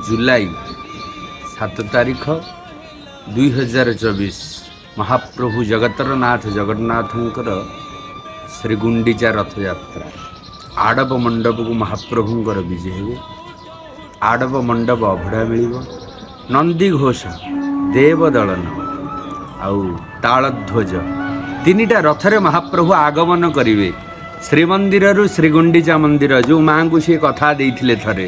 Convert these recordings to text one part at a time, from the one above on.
ଜୁଲାଇ 7 ତାରିଖ 2024, ମହାପ୍ରଭୁ ଜଗତର ନାଥ ଜଗନ୍ନାଥଙ୍କର ଶ୍ରୀଗୁଣ୍ଡିଚା ରଥଯାତ୍ରା। ଆଡ଼ପ ମଣ୍ଡପକୁ ମହାପ୍ରଭୁଙ୍କର ବିଜେ ହେବେ। ଆଡ଼ପ ମଣ୍ଡପ ଅଭଡ଼ା ମିଳିବ। ନନ୍ଦିଘୋଷ, ଦେବଦଳନ ଆଉ ତାଳଧ୍ୱଜ, ତିନିଟା ରଥରେ ମହାପ୍ରଭୁ ଆଗମନ କରିବେ ଶ୍ରୀମନ୍ଦିରରୁ ଶ୍ରୀଗୁଣ୍ଡିଚା ମନ୍ଦିର। ଯେଉଁ ମାଆଙ୍କୁ ସିଏ କଥା ଦେଇଥିଲେ, ଥରେ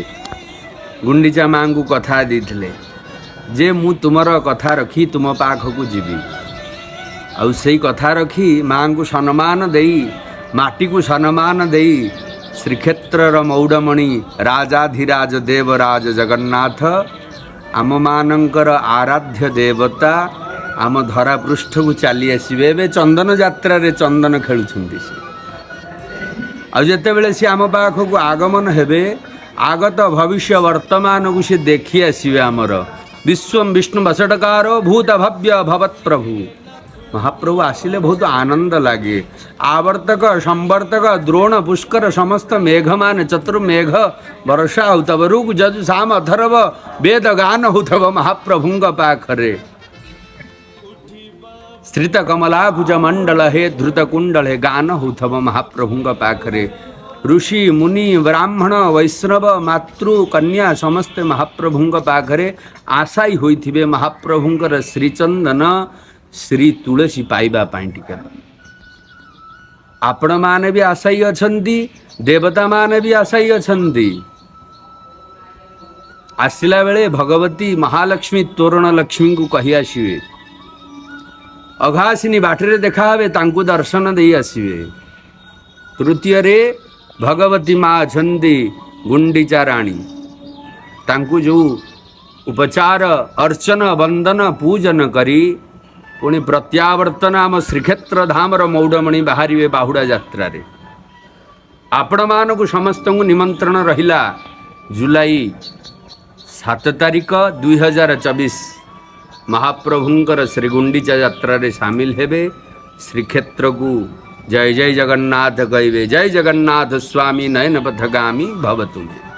ଗୁଣ୍ଡିଚା ମାଆଙ୍କୁ କଥା ଦେଇଥିଲେ ଯେ ମୁଁ ତୁମର କଥା ରଖି ତୁମ ପାଖକୁ ଯିବି। ଆଉ ସେଇ କଥା ରଖି, ମାଆଙ୍କୁ ସମ୍ମାନ ଦେଇ, ମାଟିକୁ ସମ୍ମାନ ଦେଇ ଶ୍ରୀକ୍ଷେତ୍ରର ମୌଡ଼ମଣି ରାଜାଧିରାଜ ଦେବରାଜ ଜଗନ୍ନାଥ, ଆମମାନଙ୍କର ଆରାଧ୍ୟ ଦେବତା, ଆମ ଧରାପୃଷ୍ଠକୁ ଚାଲି ଆସିବେ। ଏବେ ଚନ୍ଦନ ଯାତ୍ରାରେ ଚନ୍ଦନ ଖେଳୁଛନ୍ତି ସେ। ଆଉ ଯେତେବେଳେ ସିଏ ଆମ ପାଖକୁ ଆଗମନ ହେବେ, ଆଗତ ଭବିଷ୍ୟ ବର୍ତ୍ତମାନକୁ ସେ ଦେଖି ଆସିବେ ଆମର। ବିଶ୍ୱಂ ବିଷ୍ଣୁ ବଷଟକାର ଭୂତ ଭବ୍ୟ ଭବତ୍ ପ୍ରଭୁ। ମହାପ୍ରଭୁ ଆସିଲେ ବହୁତ ଆନନ୍ଦ ଲାଗେ। ଆବର୍ତ୍ତକ, ସମ୍ବର୍ତ୍ତକ, ଦ୍ରୋଣ, ପୁଷ୍କର, ସମସ୍ତ ମେଘମାନେ, ଚତୁର୍ମେଘ ବର୍ଷା ହେଉଥିବ। ଋକ୍, ଯଜୁ, ସାମ, ଅଥର୍ବ ବେଦ ଗାନ ହେଉଥିବ ମହାପ୍ରଭୁଙ୍କ ପାଖରେ। ଶ୍ରିତ କମଲାକୁଜ ମଣ୍ଡଳ ହେ ଧୃତ କୁଣ୍ଡଳ ହେ ଗାନ ହେଉଥିବ ମହାପ୍ରଭୁଙ୍କ ପାଖରେ। ଋଷି, ମୁନି, ବ୍ରାହ୍ମଣ, ବୈଷ୍ଣବ, ମାତୃ, କନ୍ୟା ସମସ୍ତେ ମହାପ୍ରଭୁଙ୍କ ପାଖରେ ଆଶାୟୀ ହୋଇଥିବେ ମହାପ୍ରଭୁଙ୍କର ଶ୍ରୀଚନ୍ଦନ, ଶ୍ରୀ ତୁଳସୀ ପାଇବା ପାଇଁ ଟିକେ। ଆପଣମାନେ ବି ଆଶାୟୀ ଅଛନ୍ତି, ଦେବତାମାନେ ବି ଆଶାୟୀ ଅଛନ୍ତି। ଆସିଲା ବେଳେ ଭଗବତୀ ମହାଲକ୍ଷ୍ମୀ ତୋରଣ ଲକ୍ଷ୍ମୀଙ୍କୁ କହି ଆସିବେ। ଅଘାସିନୀ ବାଟରେ ଦେଖା ହେବେ, ତାଙ୍କୁ ଦର୍ଶନ ଦେଇ ଆସିବେ। ତୃତୀୟରେ ଭଗବତୀ ମା ଅଛନ୍ତି ଗୁଣ୍ଡିଚା ରାଣୀ। ତାଙ୍କୁ ଯେଉଁ ଉପଚାର, ଅର୍ଚ୍ଚନ, ବନ୍ଦନ, ପୂଜନ କରି ପୁଣି ପ୍ରତ୍ୟାବର୍ତ୍ତନ ଆମ ଶ୍ରୀକ୍ଷେତ୍ର ଧାମର ମୌଡ଼ମଣି ବାହାରିବେ ବାହୁଡ଼ା ଯାତ୍ରାରେ। ଆପଣମାନଙ୍କୁ ସମସ୍ତଙ୍କୁ ନିମନ୍ତ୍ରଣ ରହିଲା। ଜୁଲାଇ 7 ତାରିଖ 2024 ମହାପ୍ରଭୁଙ୍କର ଶ୍ରୀଗୁଣ୍ଡିଚା ଯାତ୍ରାରେ ସାମିଲ ହେବେ। ଶ୍ରୀକ୍ଷେତ୍ରକୁ ଜୟ ଜୟ ଜଗନ୍ନାଥ କହିବେ। ଜୟ ଜଗନ୍ନାଥ ସ୍ୱାମୀ, ନୟନ ପଥଗାମୀ ଭବ ତୁମେ।